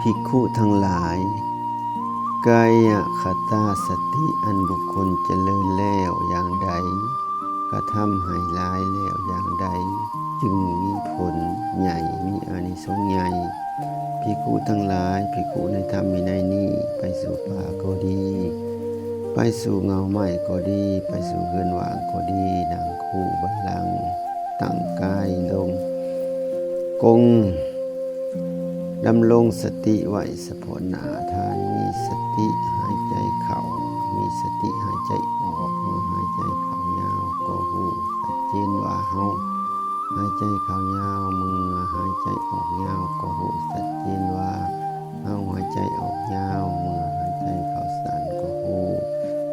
ພິກຂຸທັງຫຼາຍ, ກາຍະຄະຕາສະຕິອັນບຸກຄົນຈະເລີນແລ້ວຢ່າງໃດ, ກະທຳໃຫ້ຫຼາຍແລ້ວຢ່າງໃດ, ຈຶ່ງມີຜົນໃຫຍ່, ມີອານິສົງໃຫຍ່. ພິກຂຸທັງຫຼາຍ, ພິກຂຸໃນທຳວິໄນນີ້, ໄປສູ່ປ່າກໍດີ, ໄປສູ່ເຫງົ້າໄມ້ກໍດີ, ໄປສູ່ເຮືອນວ່າງກໍດີ, ນັ່ງຄູ່ບັນລັງ, ຕັ້ງກາຍລົງກົງ, ດຳລົງສະຕິໄວ້ສະເພາະໜ້າທ່ານ, ມີສະຕິຫາຍໃຈເຂົ້າ, ມີສະຕິຫາຍໃຈອອກ, ເມື່ອຫາຍໃຈເຂົ້າຍາວກໍຮູ້ຊັດເຈນວ່າເຮົາຫາຍໃຈເຂົ້າຍາວ, ເມື່ອຫາຍໃຈອອກຍາວກໍຮູ້ຊັດເຈນວ່າເຮົາຫາຍໃຈອອກຍາວ, ເມື່ອຫາຍໃຈເຂົ້າສັ້ນກໍຮູ້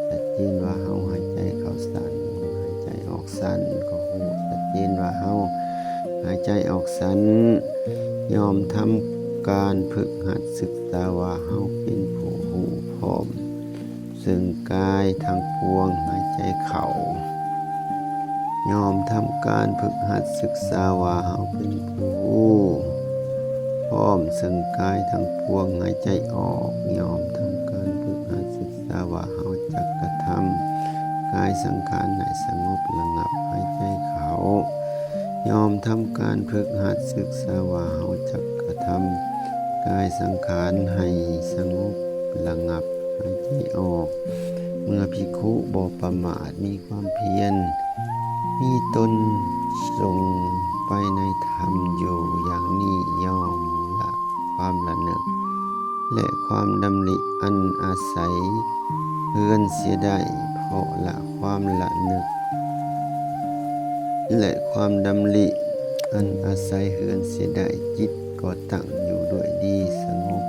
ຊັດເຈນວ່າເຮົາຫາຍໃຈເຂົ້າສັ້ນ, ເມື່ອຫາຍໃຈອອກສັ້ນກໍຮູ້ຊັດເຈນວ່າເຮົາຫາຍໃຈອອກສັ້ນ. ຍ່ອມທຳການຝຶກຫັດສຶກສາວ່າເຮົາເປັນຜູ້ຮູ້ພ້ອມເຊິ່ງກາຍທັງປວງຫາຍໃຈເຂົ້າ. ຍ່ອມທຳການຝຶກຫັດສຶກສາວ່າເຮົາເປັນຜູ້ຮູ້ພ້ອມເຊິ່ງກາຍທັງປວງຫາຍໃຈອອກ. ຍ່ອມທຳການຝຶກຫັດສຶກສາວ່າເຮົາຈັກກະທຳກາຍສັງຂານໃຫ້ສະຫງົບລະງັບຫາຍໃຈເຂົ້າ. ຍ່ອມທຳການຝຶກຫັດສຶກສາວ່າເຮົາຈັກກະທຳກາຍສັງຂານໃຫ້ສະຫງົບລະງັບຫາຍໃຈອອກ. ເມື່ອພິກຂຸບໍ່ປະໝາດ, ມີຄວາມພຽນ, ມີຕົນຊົງໄປໃນທຳຢູ່ຢ່າງນີ້, ຍ່ອມລະຄວາມລະນຶກ ແລະ ຄວາມດຳລິອັນອາໄສເຮືອນເສຍໄດ້, ເພາະລະຄວາມລະນຶກ ແລະ ຄວາມດຳລິອັນອາໄສເຮືອນເສຍໄດ້, ຈິດກໍຕັ້ງຢູ່ດ້ວຍດີ, ສະຫງົບ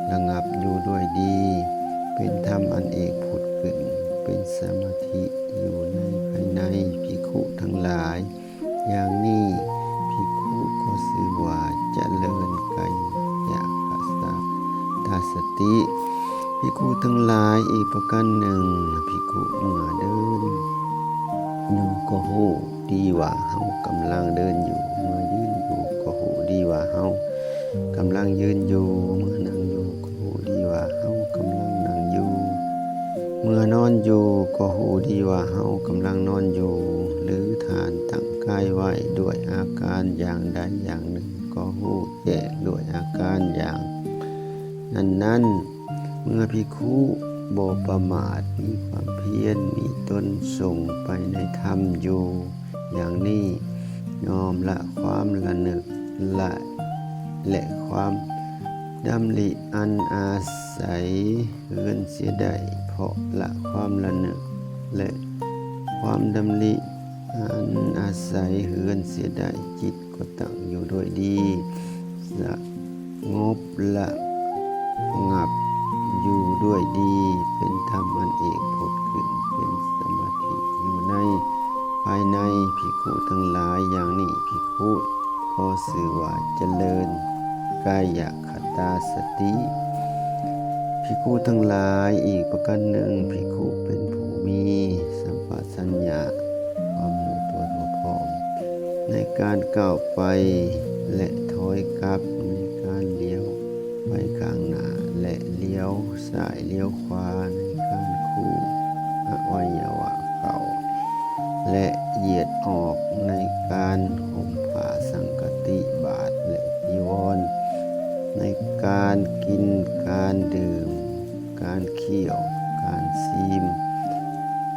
ລະງັບຢູ່ດ້ວຍດີ, ເປັນທຳອັນເອກຜຸດຂຶ້ນ, ເປັນສະມາທິຢູ່ໃນພາຍໃນ. ພິກຂຸທັງຫຼາຍ, ຢ່າງນີ້ພິກຂຸກໍຊື່ວ່າຈະເລີນກາຍະຄະຕາສະຕິ. ພິກຂຸທັງຫຼາຍ, ອີກປະການໜຶ່ງ, ພິກຂຸເມື່ອເດີນຢູ່ກໍຮູ້ດີວ່າເຮົາກຳລັງເດີນຢູ່, ເມື່ອຢືນຢູ່ກໍຮູ້ດີວ່າເຮົາກຳລັງຢືນຢູ່, ເມື່ອນັ່ງຢູ່ກໍຮູ້ດີວ່າເຮົາກຳລັງນັ່ງຢູ່, ເມື່ອນອນຢູ່ກໍຮູ້ດີວ່າເຮົາກຳລັງນອນຢູ່, ຫຼືທ່ານຕັ້ງກາຍໄວ້ດ້ວຍອາການຢ່າງໃດຢ່າງໜຶ່ງກໍຮູ້ແຈ້ງດ້ວຍອາການຢ່າງນັ້ນໆ. ເມື່ອພິກຂຸບໍ່ປະໝາດ, ມີຄວາມພຽນ, ມີຕົນຊົງໄປໃນທຳຢູ່ຢ່າງນີ້, ຍອມລະຄວາມລະນຶກ ລະ ແລະ ຄວາມດຳລິອັນອາໄສເຮືອນເສຍໄດ້, ເພາະລະຄວາມລະນຶກ ແລະ ຄວາມດຳລິອັນອາໄສເຮືອນເສຍໄດ້, ຈິດກໍຕັ້ງຢູ່ດ້ວຍດີ, ສະຫງົບລະງັບຢູ່ດ້ວຍດີ, ເປັນທຳອັນເອກຜຸດຂຶ້ນ, ເປັນສະມາທິຢູ່ໃນພາຍໃນ. ພິກຂຸທັງຫຼາຍ, ຢ່າງນີ້ພິກຂຸກໍຊື່ວ່າຈະເລີນກາຍະຄະຕາສະຕິ. ພິກຂຸທັງຫຼາຍ, ອີກປະການໜຶ່ງ, ພິກຂຸເປັນຜູ້ມີສຳປະສັນຍາ ຄວາມຮູ້ຕົວທົ່ວພ້ອມໃນການກ້າວໄປ ແລະ ຖອຍກັບ, ໃນການລ້ຽວໄປຂ້າງໜ້າ ແລະ ລ້ຽວຊ້າຍລ້ຽວຂວາ, ໃນການຄູ່ອະໄວຍະວະເຂົ້າ ແລະ ຢຽດອອກ, ໃນການຫົ່ມຜ້າສັງກະຕິ, ບາດ ແລະ ຈີວອນ, ໃນການກິນ, ການດື່ມ, ການຄ້ຽວ, ການຊີມ,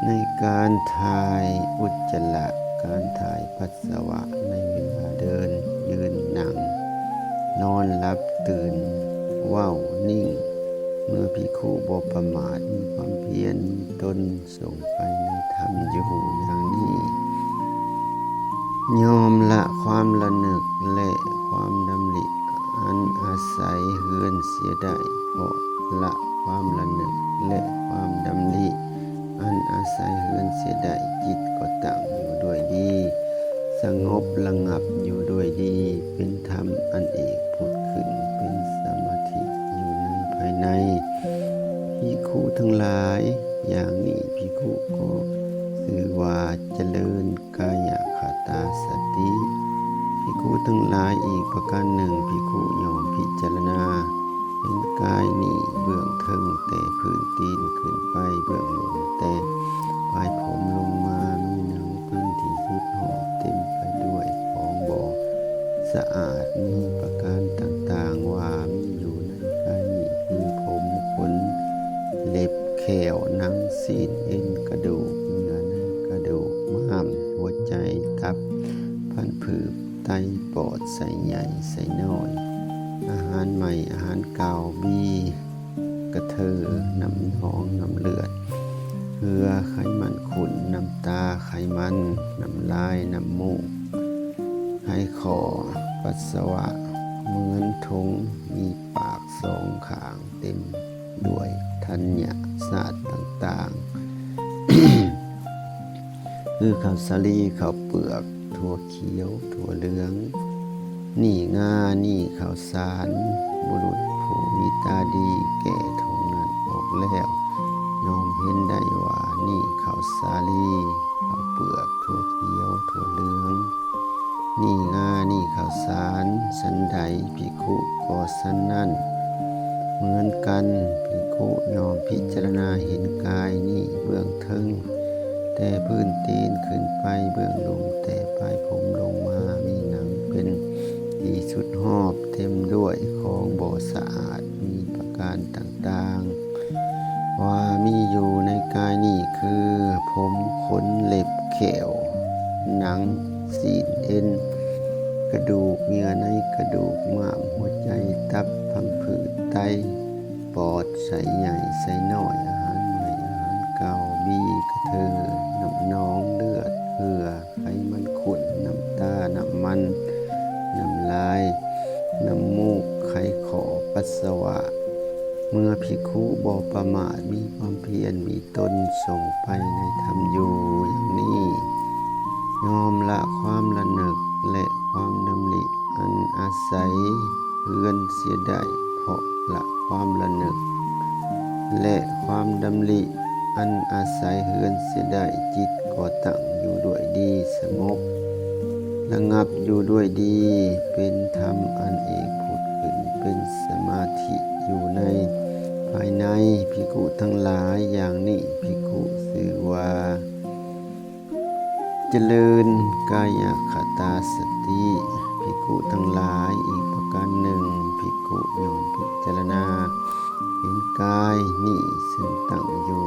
ໃນການຖ່າຍອຸດຈະລະ, ການຖ່າຍປັດສະວະ, ໃນເວລາເດີນ, ຢືນ, ນັ່ງ, ນອນ, ຫຼັບ, ຕື່ນ, ເວົ້າ, ນິ່ງ. ເມື່ອພິກຂຸບໍ່ປະໝາດ, ມີຄວາມພຽນ, ມີຕົນຊົງໄປໃນທຳຢູ່ຢ່າງນີ້, ຍອມລະຄວາມລະນຶກ ແລະ ຄວາມດຳລິອັນອາໄສເຮືອນເສຍໄດ້, ເພາະລະຄວາມລະນຶກ ແລະ ຄວາມດຳລິອັນອາໄສເຮືອນເສຍໄດ້, ຈິດກໍຕັ້ງຢູ່ດ້ວຍດີ, ສະຫງົບລະງັບຢູ່ດ້ວຍດີ, ເປັນທຳອັນເອກຜຸດຂຶ້ນ, ເປັນສະມາທິຢູ່ໃນພາຍໃນ. ພິກຂຸທັງຫຼາຍ, ຢ່າງນີ້ພິກຂຸກໍຊື່ວ່າຈະເລີນກາຍະຄະຕາສະຕິ. ພິກຂຸທັງຫຼາຍ, ອີກປະການໜຶ່ງ, ພິກຂຸຍ່ອມພິຈາລະນາ ອາຫານໃໝ່ ອາຫານເກົ່າ ບີ ກະເທີ ນ້ຳໜອງ ນ້ຳເລືອດ ເຫື່ອ ໄຂມັນຂຸ້ນ ນ້ຳຕາ ໄຂມັນ ນ້ຳລາຍ ນ້ຳມູກ ໄຂຂໍ້ ປັດສະວະ ເໝືອນຖົງ ມີປາກສອງຂ້າງ ເຕັມດ້ວຍທັນຍະສາດຕ່າງໆ ຄືເຂົ້າສາລີ ເຂົ້າເປືອກ ຖົ່ວຂຽວ ຖົ່ວເຫຼືອງ ນີ້ງາ ນີ້ເຂົ້າສານ. ບຸລຸດຜູ້ມີຕາດີ ແກະຖົງນັ້ນອອກແລ້ວ ຍ່ອມເຫັນໄດ້ວ່າ ນີ້ເຂົ້າສາລີ ເຂົ້າເປືອກ ຖົ່ວຂຽວ ຖົ່ວເຫຼືອງ ນີ້ງາ ນີ້ເຂົ້າສານ. ສັນໃດ ພິກຂຸກໍສັນນັ້ນເໝືອນກັນ. ພິກຂຸຍ່ອມພິຈາລະນາເຫັນກາຍນີ້ເບື້ອງເທິງ ແຕ່ພື້ນຕີນຂຶ້ນໄປເບື້ອງລຸ່ມ ແຕ່ປາຍຜົມລົງມາ ມີໜັງເປັນທີ່ສຸດຮອບ ເຕັມດ້ວຍຂອງບໍ່ສະອາດ ມີປະການຕ່າງໆ ວ່າມີຢູ່ໃນກາຍນີ້ ຄື ຜົມ ຂົນ ເລັບ ແຂ້ວ ໜັງ ຊີ້ນ ເອັນ ກະດູກ ເຍື່ອໃນ ກະດູກ ມ້າມ ຫົວໃຈ ຕັບ ພັງຜືດ ໄຕ ປອດ ໄສ້ໃຫຍ່ ໄສ້ນ້ອຍ ອາຫານໃໝ່ ອາຫານເກົ່າ ບີ ກະເທີ ນ້ຳໜອງ ເລືອດ ເຫື່ອ ໄຂມັນຂຸ້ນ ນ້ຳຕາ ນ້ຳມັນ ນ້ຳລາຍ ນ້ຳມູກ ໄຂຂໍ້ ປັດສະວະ. ເມື່ອພິກຂຸບໍ່ປະໝາດ ມີຄວາມພຽນມີຕົນ ສົງໄປໃນທຳຢູ່ຢ່າງນີ້ ຍ່ອມລະຄວາມລະນຶກ ແລະ ຄວາມດຳລິອັນອາໄສເຮືອນເສຍໄດ້ ເພາະລະຄວາມລະນຶກ ແລະ ຄວາມດຳລິອັນອາໄສເຮືອນເສຍໄດ້ ຈິດກໍຕັ້ງຢູ່ດ້ວຍດີ ສະຫງົບລະງັບຢູ່ດ້ວຍດີ ເປັນທຳອັນເອກຜຸດຂຶ້ນເປັນສະມາທິຢູ່ໃນພາຍໃນ. ພິກຂຸທັງຫຼາຍ ຢ່າງນີ້ພິກຂຸຊື່ວ່າ ຈະເລີນກາຍະຄະຕາສະຕິ. ພິກຂຸທັງຫຼາຍ ອີກປະການໜຶ່ງ ພິກຂຸຍ່ອມພິຈາລະນາເຫັນກາຍນີ້ ຊຶ່ງຕັ້ງຢູ່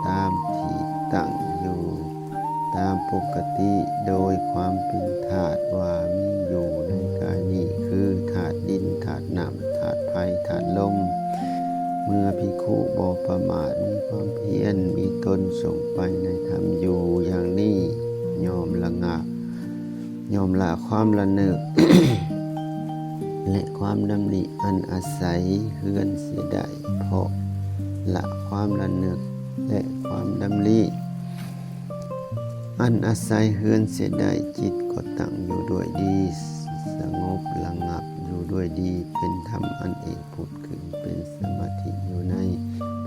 ຕາມທີ່ຕັ້ງຢູ່ຕາມປົກກະຕິ ໂດຍຄວາມເປັນທາດວ່າມີຢູ່ໃນກາຍນີ້ ຄື ທາດດິນ ທາດນ້ຳ ທາດໄຟ ທາດລົມ. ເມື່ອພິກຂຸບໍ່ປະໝາດ ມີຄວາມພຽນມີຕົນ ສົງໄປໃນທຳຢູ່ຢ່າງນີ້ ຍ່ອມລະງັບ ຍ່ອມລະຄວາມລະນຶກ ແລະ ຄວາມດຳລິອັນອາໄສເຮືອນເສຍໄດ້ ເພາະລະຄວາມລະນຶກ ແລະ ຄວາມດຳລິອັນອາໄສເຮືອນເສຍໄດ້ ຈິດກໍຕັ້ງຢູ່ດ້ວຍດີ ສະຫງົບລະງັບຢູ່ດ້ວຍດີ ເປັນທຳອັນເອກຜຸດຂຶ້ນເປັນສະມາທິຢູ່ໃນ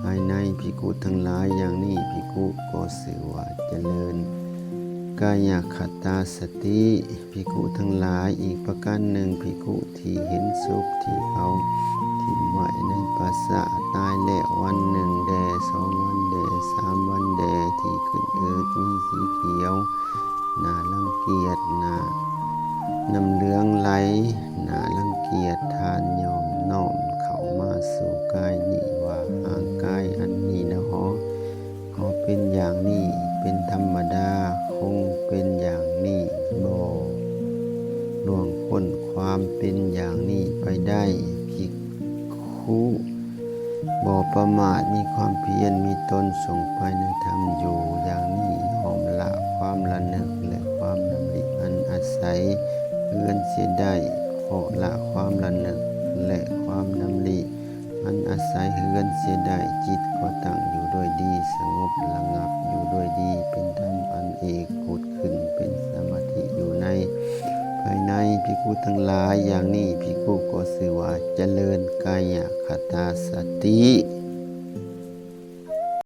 ພາຍໃນ. ພິກຂຸທັງຫຼາຍ ຢ່າງນີ້ພິກຂຸກໍຊື່ວ່າຈະເລີນກາຍະຄະຕາສະຕິ. ພິກຂຸທັງຫຼາຍ ອີກປະການໜຶ່ງ ພິກຂຸທີ່ເຫັນສົບທີ່ເຂົາຖິ້ມໄວ້ໃນປ່າຊ້າຕາຍແລ້ວ ວັນໜຶ່ງແດ່ ສອງວັນແດ່ ສາມວັນແດ່ ທີ່ຂຶ້ນອືດ ມີສີຂຽວ ໜ້າລັງກຽດ ໜ້າ ນ້ຳເຫຼືອງໄຫຼ ໜ້າລັງກຽດ ທ່ານຍ່ອມນ້ອມເຂົ້າມາສູ່ກາຍນີ້ວ່າ ຮ່າງກາຍອັນນີ້ໜໍ ກໍເປັນຢ່າງນີ້ເປັນທຳມະດາ ຄົງເປັນຢ່າງນີ້ບໍ່ລ່ວງພົ້ນຄວາມເປັນຢ່າງນີ້ໄປໄດ້. ພິກຂຸບໍ່ປະໝາດ ມີຄວາມພຽນມີຕົນ ສົງໄປໃນທຳຢູ່ຢ່າງນີ້ ຍ່ອມລະຄວາມລະນຶກ ແລະ ຄວາມດຳລິອັນອາໄສເຮືອນເສຍໄດ້ ເພາະລະຄວາມລະນຶກ ແລະ ຄວາມດຳລິ ອັນອາໄສເຮືອນເສຍໄດ້ ຈິດກໍຕັ້ງຢູ່ດ້ວຍດີ ສະຫງົບລະງັບຢູ່ດ້ວຍດີ ເປັນທຳອັນເອກຜຸດຂຶ້ນເປັນສະມາທິຢູ່ໃນພາຍໃນ. ພິກຂຸທັງຫຼາຍ ຢ່າງນີ້ພິກຂຸກໍຊື່ວ່າຈະເລີນກາຍະຄະຕາສະຕິ.